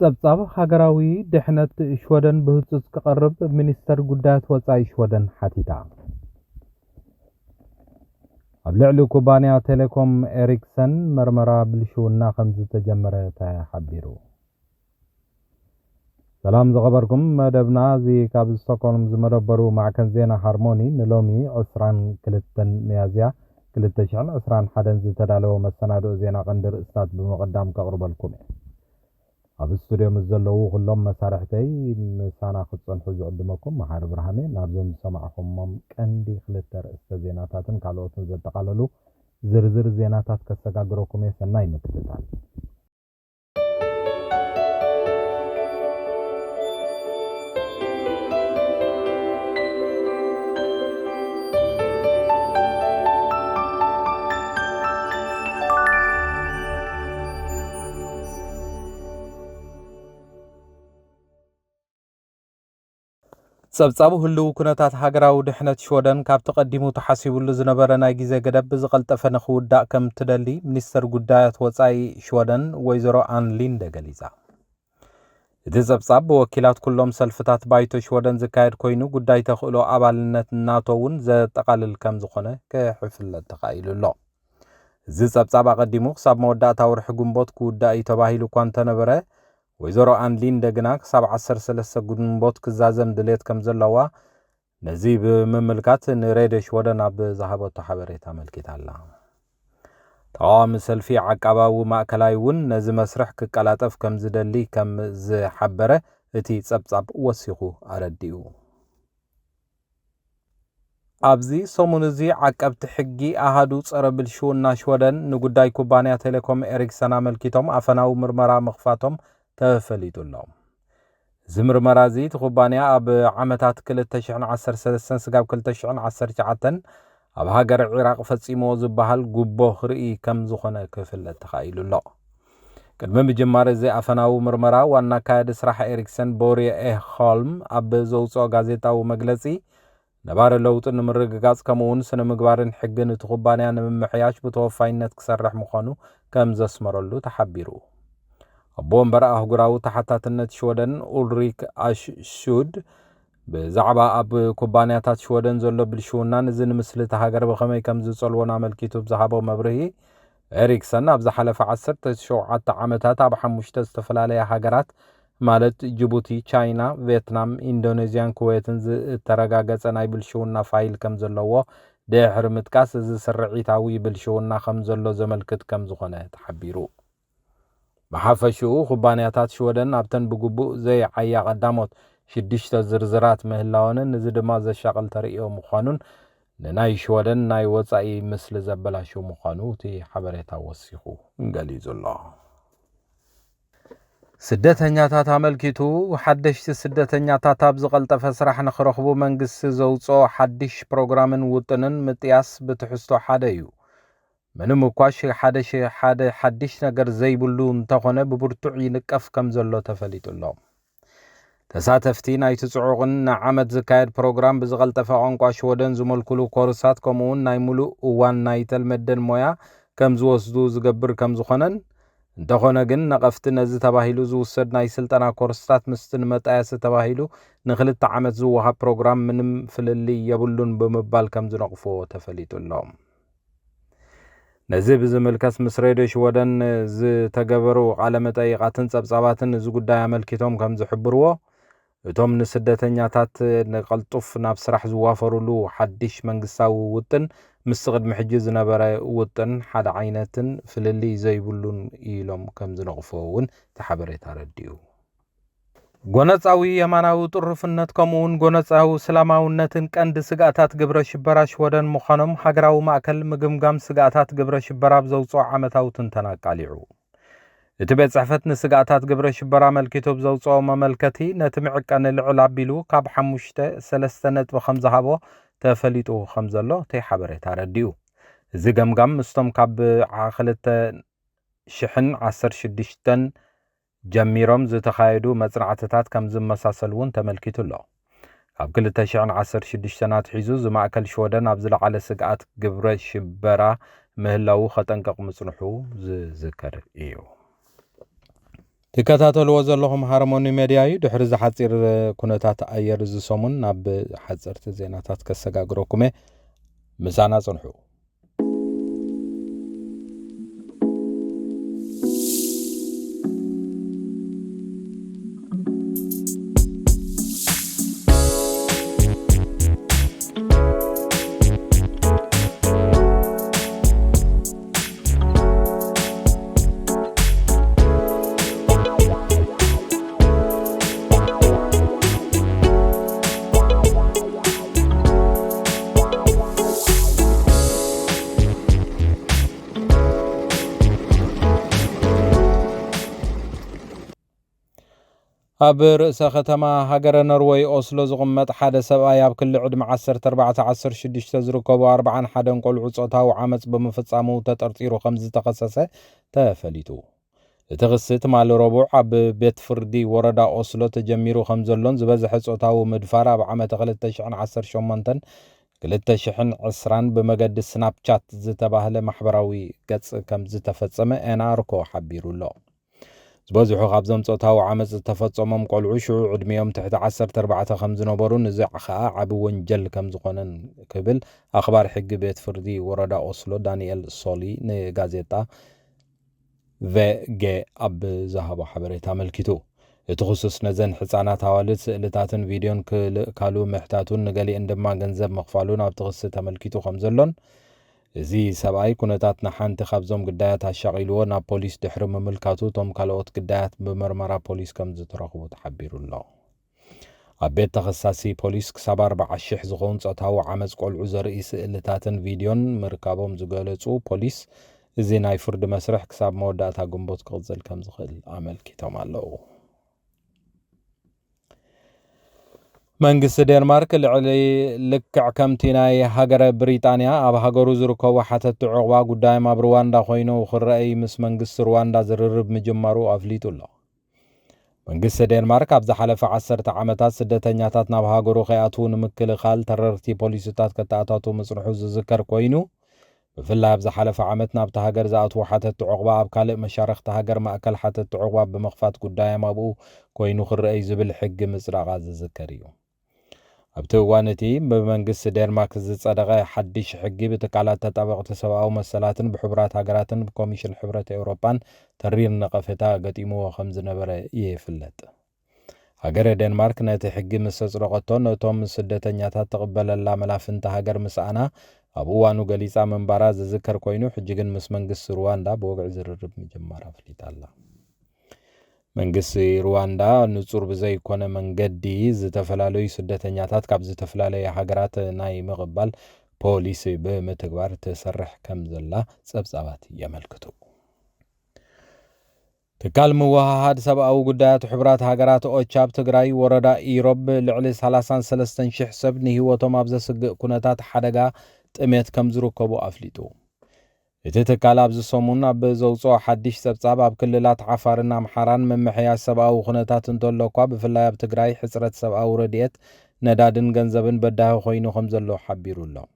ጸብጻብ ሃገራዊ ድሕነት ሽወደን ብህጹጽ ክቐርብ ሚኒስተር ጉዳያት ወጻኢ ሽወደን ሓቲታ። ኣብ ልዕሊ ኩባንያ ቴሌኮም ኤሪክሰን መርመራ ብልሽውና ከም ዝተጀመረ ተሓቢሩ። ሰላም ዝኸበርኩም፣ መደብና እዚ ካብ ስቶክሆልም ዝመደበሩ ማዕከን ዜና ሃርሞኒ ንሎሚ ዕስራን ክልተን ሚያዝያ ክልተ ሽሕን ዕስራን ሓደን ዝተዳለወ መሰናድኦ ዜና ቀንዲ ርእስታት ብምቕዳም ከቕርበልኩም እየ። ኣብ ስቱድዮ ምስ ዘለዉ ኩሎም መሳርሕተይ ምሳና ክትጸንሑ ዝዕድመኩም መሓሪ ብርሃኔ። ናብዞም ዝሰማዕኹሞም ቀንዲ ክልተ ርእስተ ዜናታትን ካልኦትን ዘጠቓለሉ ዝርዝር ዜናታት ከሰጋግረኩም እየ። ሰናይ ምክትታል። ጸብጻቡ ህልው ኩነታት ሃገራዊ ድሕነት ሽወደን ካብቲ ቀዲሙ ተሓሲቡሉ ዝነበረ ናይ ግዜ ገደብ ብዝቐልጠፈ ንኽውዳእ ከም ትደሊ ሚኒስተር ጉዳያት ወጻኢ ሽወደን ወይዘሮ ኣን ሊንደ ገሊጻ። እቲ ጸብጻብ ብወኪላት ኩሎም ሰልፍታት ባይቶ ሽወደን ዝካየድ ኮይኑ፣ ጉዳይ ተኽእሎ ኣባልነት ናቶ እውን ዘጠቓልል ከም ዝኾነ ክሕፍለጥ ተኻኢሉ ኣሎ። እዚ ጸብጻብ ኣቐዲሙ ክሳብ መወዳእታ ወርሒ ግንቦት ክውዳእ እዩ ተባሂሉ እኳ እንተነበረ፣ ወይዘሮ ኣን ሊንደ ግና ክሳብ ዓሰርተ ሰለስተ ግንቦት ክዛዘም ድሌት ከም ዘለዋ ነዚ ብምምልካት ንሬድዮ ሽወደን ኣብ ዝሃበቶ ሓበሬታ ኣመልኪታ ኣላ። ተቓዋሚ ሰልፊ ዓቃባዊ ማእከላይ እውን ነዚ መስርሕ ክቀላጠፍ ከም ዝደሊ ከም ዝሓበረ እቲ ጸብጻብ ወሲኹ ኣረዲኡ። ኣብዚ ሰሙን እዚ ዓቀብቲ ሕጊ ኣሃዱ ጸረ ብልሽውና ሽወደን ንጉዳይ ኩባንያ ቴሌኮም ኤሪክሰን ኣመልኪቶም ኣፈናዊ ምርመራ ምኽፋቶም ተፈሊጡ ኣሎ። እዚ ምርመራ እዚ እቲ ኩባንያ ኣብ ዓመታት ክልተ ሽሕን ዓሰርተ ሰለስተን ስጋብ ክልተ ሽሕን ዓሰርተ ትሽዓተን ኣብ ሃገር ዒራቕ ፈጺምዎ ዝበሃል ጉቦ ክርኢ ከም ዝኾነ ክፍለጥ ተኻኢሉ ኣሎ። ቅድሚ ምጅማር እዚ ኣፈናዊ ምርመራ ዋና ኣካያዲ ስራሕ ኤሪክሰን ቦርየ ኤሆልም ኣብ ዘውፅኦ ጋዜጣዊ መግለፂ ነባሪ ለውጢ ንምርግጋፅ ከምኡ እውን ስነ ምግባርን ሕግን እቲ ኩባንያ ንምምሕያሽ ብተወፋይነት ክሰርሕ ምዃኑ ከም ዘስመረሉ ተሓቢሩ። ኣቦ ወንበር ኣህጉራዊ ተሓታትነት ሽወደን ኡልሪክ ኣሽሹድ ብዛዕባ ኣብ ኩባንያታት ሽወደን ዘሎ ብልሽውናን እዚ ንምስሊ እታ ሃገር ብኸመይ ከም ዝጸልዎን ኣመልኪቱ ብዝሃቦ መብርሂ፣ ኤሪክሰን ኣብ ዝሓለፈ ዓሰርተ ሸውዓተ ዓመታት ኣብ ሓሙሽተ ዝተፈላለያ ሃገራት ማለት ጅቡቲ፣ ቻይና፣ ቬትናም፣ ኢንዶኔዝያን ኩዌትን ዝተረጋገጸ ናይ ብልሽውና ፋይል ከም ዘለዎ ድሕሪ ምጥቃስ፣ እዚ ስርዒታዊ ብልሽውና ከም ዘሎ ዘመልክት ከም ዝኾነ ተሓቢሩ። ብሓፈሽኡ፣ ኩባንያታት ሽወደን ኣብተን ብግቡእ ዘይዓያ ቀዳሞት ሽዱሽተ ዝርዝራት ምህላወንን፣ እዚ ድማ ዘሻቕል ተርእዮ ምዃኑን ንናይ ሽወደን ናይ ወጻኢ ምስሊ ዘበላሹ ምዃኑ እቲ ሓበሬታ ወሲኹ ገሊጹ ኣሎ። ስደተኛታት ኣመልኪቱ፣ ሓደሽቲ ስደተኛታት ኣብ ዝቐልጠፈ ስራሕ ንኽረኽቡ መንግስቲ ዘውጽኦ ሓድሽ ፕሮግራምን ውጥንን ምጥያስ ብትሕዝቶ ሓደ እዩ። ምንም እኳ ሽ-፣ ሓደ ሽ-፣ ሓደ ሓድሽ ነገር ዘይብሉ እንተኾነ፣ ብብርቱዕ ይንቀፍ ከም ዘሎ ተፈሊጡ ኣሎ። ተሳተፍቲ ናይቲ ጽዑቕን ንዓመት ዝካየድ ፕሮግራም ብዝቐልጠፈ ቋንቋ ሽወደን ዝመልኩሉ ኮርሳት፣ ከምኡውን ናይ ምሉእ እዋን ናይ ተልመደን ሞያ ከም ዝወስዱ ዝገብር ከም ዝኾነን፣ እንተኾነ ግን ነቐፍቲ ነዚ ተባሂሉ ዝውሰድ ናይ ስልጠና ኮርስታት ምስቲ ንመጣየሲ ተባሂሉ ንክልተ ዓመት ዝወሃብ ፕሮግራም ምንም ፍልልይ የብሉን ብምባል ከም ዝነቕፍዎ ተፈሊጡ ኣሎ። ነዚ ብዝምልከት ምስ ሬድዮ ሽወደን ዝተገበሩ ቃለ መጠይቓትን ጸብጻባትን እዚ ጉዳይ ኣመልኪቶም ከም ዝሕብርዎ፣ እቶም ንስደተኛታት ንቐልጡፍ ናብ ስራሕ ዝዋፈሩሉ ሓድሽ መንግስታዊ ውጥን ምስቲ ቅድሚ ሕጂ ዝነበረ ውጥን ሓደ ዓይነትን ፍልልይ ዘይብሉን ኢሎም ከም ዝነቕፍዎ እውን እቲ ሓበሬታ ኣረዲኡ። ጎነጻዊ የማናዊ ጥሩፍነት ከምኡውን ጎነጻዊ ስላማውነትን ቀንዲ ስግኣታት ግብረ ሽበራ ሽወደን ምዃኖም ሃገራዊ ማእከል ምግምጋም ስግኣታት ግብረ ሽበራ ኣብ ዘውጽኦ ዓመታዊ ትንተና ኣቃሊዑ። እቲ ቤት ጽሕፈት ንስግኣታት ግብረ ሽበራ ኣመልኪቱ ብዘውጽኦ መመልከቲ፣ ነቲ መዐቀኒ ልዕል ኣቢሉ ካብ ሓሙሽተ ሰለስተ ነጥቢ ከም ዝሃቦ ተፈሊጡ ከም ዘሎ እቲ ሓበሬታ ኣረዲኡ። እዚ ገምጋም ምስቶም ካብ ዓ-፣ ክልተ ሽሕን ዓሰርተ ሽዱሽተን ጀሚሮም ዝተኻየዱ መጽናዕትታት ከም ዝመሳሰል እውን ተመልኪቱ ኣሎ። ካብ ክልተ ሽሕን ዓሰርተ ሽዱሽተን ኣትሒዙ፣ እዚ ማእከል ሽወደን ኣብ ዝለዓለ ስግኣት ግብረ ሽበራ ምህላዉ ከጠንቅቕ ምጽንሑ ዝዝከር እዩ። ትከታተልዎ ዘለኹም ሃርሞኒ ሜድያ እዩ። ድሕሪ እዚ ሓፂር ኩነታት ኣየር እዚ ሰሙን ናብ ሓፀርቲ ዜናታት ከሰጋግረኩም እየ። ምሳና ፅንሑ። ኣብ ርእሰ ከተማ ሃገረ ኖርወይ ኦስሎ ዝቕመጥ ሓደ ሰብኣይ ኣብ ክሊ ዕድመ ዓሰርተ ኣርባዕተ ዓሰርተ ሽዱሽተ ዝርከቡ ኣርባዓን ሓደን ቆልዑ ጾታዊ ዓመጽ ብምፍጻሙ ተጠርጢሩ ከም ዝተኸሰሰ ተፈሊጡ። እቲ ክሲ ትማሊ ረቡዕ ኣብ ቤት ፍርዲ ወረዳ ኦስሎ ተጀሚሩ ከም ዘሎን ዝበዝሐ ጾታዊ ምድፋር ኣብ ዓመተ ክልተ ሽሕን ዓሰርተ ሸሞንተን ክልተ ሽሕን ዕስራን ብመገዲ ስናፕቻት ዝተባህለ ማሕበራዊ ገጽ ከም ዝተፈጸመ ኤንኣርኮ ሓቢሩ ኣሎ። ዝበዝሑ ካብዞም ጾታዊ ዓመጽ ዝተፈጸሞም ቆልዑ ሽዑ ዕድሚኦም ትሕቲ ዓሰርተ ኣርባዕተ ከም ዝነበሩን እዚ ኸኣ ዓቢ ወንጀል ከም ዝኾነን ክብል ኣኽባር ሕጊ ቤት ፍርዲ ወረዳ ኦስሎ ዳንኤል ሶሊ ንጋዜጣ ቨ ገ ኣብ ዝሃቦ ሓበሬታ ኣመልኪቱ። እቲ ክሱስ ነዘን ሕጻናት ኣዋልድ ስእልታትን ቪድዮን ክልእካሉ ምሕታቱን ንገሊአን ድማ ገንዘብ ምኽፋሉን ኣብቲ ክሲ ተመልኪቱ ከም ዘሎን፣ እዚ ሰብኣይ ኩነታት ንሓንቲ ካብዞም ግዳያት ኣሻቒልዎ ናብ ፖሊስ ድሕሪ ምምልካቱ፣ እቶም ካልኦት ግዳያት ብመርመራ ፖሊስ ከም ዝተረኽቡ ተሓቢሩ ኣሎ። ኣብ ቤት ተኸሳሲ ፖሊስ ክሳብ ኣርባዓ ሽሕ ዝኸውን ጾታዊ ዓመጽ ቆልዑ ዘርኢ ስእልታትን ቪድዮን ምርካቦም ዝገለጹ ፖሊስ፣ እዚ ናይ ፍርዲ መስርሕ ክሳብ መወዳእታ ግንቦት ክቕጽል ከም ዝኽእል ኣመልኪቶም ኣለዉ። መንግስቲ ዴንማርክ ልዕሊ ልክዕ ከምቲ ናይ ሃገረ ብሪጣንያ ኣብ ሃገሩ ዝርከቡ ሓተትቲ ዑቕባ ጉዳዮም ኣብ ሩዋንዳ ኮይኑ ክረኣይ ምስ መንግስቲ ሩዋንዳ ዝርርብ ምጅማሩ ኣፍሊጡ ኣሎ። መንግስቲ ዴንማርክ ኣብ ዝሓለፈ ዓሰርተ ዓመታት ስደተኛታት ናብ ሃገሩ ከይኣትዉ ንምክልኻል ተረርቲ ፖሊሲታት ከተኣታቱ ምጽንሑ ዝዝከር ኮይኑ፣ ብፍላይ ኣብ ዝሓለፈ ዓመት ናብቲ ሃገር ዝኣትዉ ሓተትቲ ዑቕባ ኣብ ካልእ መሻርኽቲ ሃገር ማእከል ሓተትቲ ዑቕባ ብምኽፋት ጉዳዮም ኣብኡ ኮይኑ ክረኣይ ዝብል ሕጊ ምጽዳቓ ዝዝከር እዩ። ኣብቲ እዋን እቲ ብመንግስቲ ዴንማርክ ዝጸደቐ ሓድሽ ሕጊ ብትካላት ተጣበቕቲ ሰብኣዊ መሰላትን ብሕቡራት ሃገራትን ብኮሚሽን ሕብረት ኤውሮጳን ተሪር ነቐፌታ ገጢምዎ ከም ዝነበረ ይፍለጥ። ሃገረ ዴንማርክ ነቲ ሕጊ ምስ ኣጽደቐቶ ነቶም ስደተኛታት ትቕበለላ መላፍንቲ ሃገር ምስኣና ኣብ እዋኑ ገሊጻ ምንባራ ዝዝከር ኮይኑ፣ ሕጂ ግን ምስ መንግስቲ ሩዋንዳ ብወግዒ ዝርርብ ምጅማራ ኣፍሊጣ ኣላ። መንግስቲ ሩዋንዳ ንጹር ብዘይኮነ መንገዲ ዝተፈላለዩ ስደተኛታት ካብ ዝተፈላለየ ሃገራት ናይ ምቕባል ፖሊሲ ብምትግባር ትሰርሕ ከም ዘላ ጸብጻባት የመልክቱ። ትካል ምውሃሃድ ሰብኣዊ ጉዳያት ሕቡራት ሃገራት ኦቻ ኣብ ትግራይ ወረዳ ኢሮብ ልዕሊ ሰላሳን ሰለስተን ሽሕ ሰብ ንህይወቶም ኣብ ዘስግእ ኩነታት ሓደጋ ጥሜት ከም ዝርከቡ ኣፍሊጡ። እቲ ትካል ኣብዚ ሰሙን ኣብ ዘውፅኦ ሓድሽ ጸብጻብ ኣብ ክልላት ዓፋርን ኣምሓራን ምምሕያሽ ሰብኣዊ ኩነታት እንተሎ እኳ ብፍላይ ኣብ ትግራይ ሕፅረት ሰብኣዊ ረድኤት ነዳድን ገንዘብን በዳሂ ኮይኑ ከም ዘሎ ሓቢሩ ኣሎ። ኣብ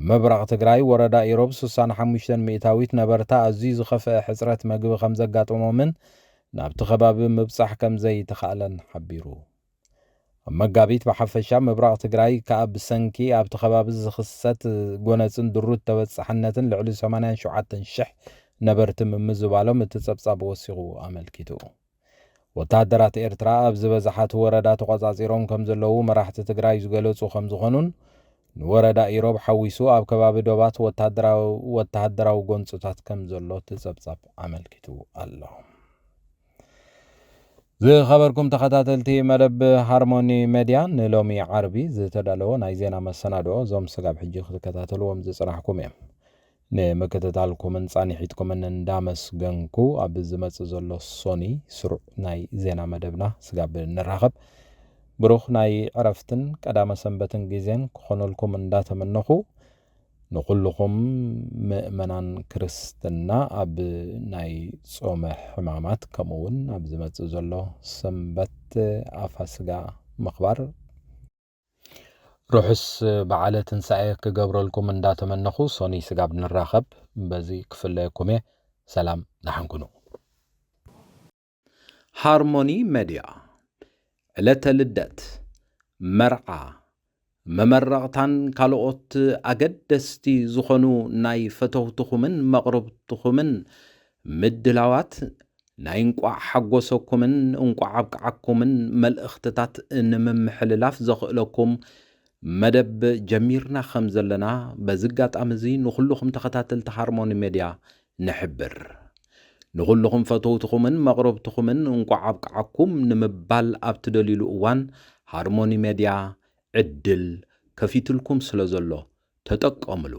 ምብራቕ ትግራይ ወረዳ ኢሮብ ስሳን ሓሙሽተን ሚእታዊት ነበርታ ኣዝዩ ዝኸፍአ ሕፅረት መግቢ ከም ዘጋጠሞምን ናብቲ ከባቢ ምብጻሕ ከም ዘይተኻእለን ሓቢሩ። ኣብ መጋቢት ብሓፈሻ ምብራቕ ትግራይ ከኣ ብሰንኪ ኣብቲ ከባቢ ዝኽሰት ጎነጽን ድሩት ተበጻሕነትን ልዕሊ ሰማንያን ሸውዓተን ሽሕ ነበርቲ ምምዝባሎም እቲ ጸብጻብ ወሲኹ ኣመልኪቱ። ወተሃደራት ኤርትራ ኣብ ዝበዝሓ እቲ ወረዳ ተቖጻጺሮም ከም ዘለዉ መራሕቲ ትግራይ ዝገለጹ ከም ዝኾኑን ንወረዳ ኢሮብ ሓዊሱ ኣብ ከባቢ ዶባት ወታደራዊ ወተሃደራዊ ጎንጽታት ከም ዘሎ እቲ ጸብጻብ ኣመልኪቱ ኣሎ። ዝኸበርኩም ተኸታተልቲ መደብ ሃርሞኒ ሜድያ፣ ንሎሚ ዓርቢ ዝተዳለወ ናይ ዜና መሰናድኦ እዞም ስጋብ ሕጂ ክትከታተልዎም ዝጽናሕኩም እዮም። ንምክትታልኩምን ጻኒሒትኩምን እንዳመስገንኩ፣ ኣብ ዝመጽእ ዘሎ ሶኒ ስሩዕ ናይ ዜና መደብና ስጋብ ንራኸብ፣ ብሩኽ ናይ ዕረፍትን ቀዳመ ሰንበትን ግዜን ክኾነልኩም እንዳተመነኹ፣ ንኹልኹም ምእመናን ክርስትና ኣብ ናይ ጾመ ሕማማት፣ ከምኡ እውን ኣብ ዝመጽእ ዘሎ ሰንበት ኣፋስጋ ምኽባር ርሑስ በዓለ ትንሳኤ ክገብረልኩም እንዳተመነኹ፣ ሶኒ ስጋብ ንራኸብ በዚ ክፍለየኩም እየ። ሰላም ደሓን ኩኑ። ሃርሞኒ ሜድያ፣ ዕለተ ልደት፣ መርዓ፣ መመረቕታን ካልኦት ኣገደስቲ ዝኾኑ ናይ ፈተውትኹምን መቕርብትኹምን ምድላዋት ናይ እንቋዕ ሓጎሰኩምን እንቋዕ ኣብቅዓኩምን መልእኽትታት ንምምሕልላፍ ዘኽእለኩም መደብ ጀሚርና ከም ዘለና በዚ ኣጋጣሚ እዚ ንኹልኹም ተኸታተልቲ ሃርሞኒ ሜድያ ንሕብር። ንኹልኹም ፈተውትኹምን መቕረብትኹምን እንቋዕ ኣብቅዓኩም ንምባል ኣብ ትደልዩሉ እዋን ሃርሞኒ ሜድያ ዕድል ከፊትልኩም ስለ ዘሎ ተጠቀምሉ።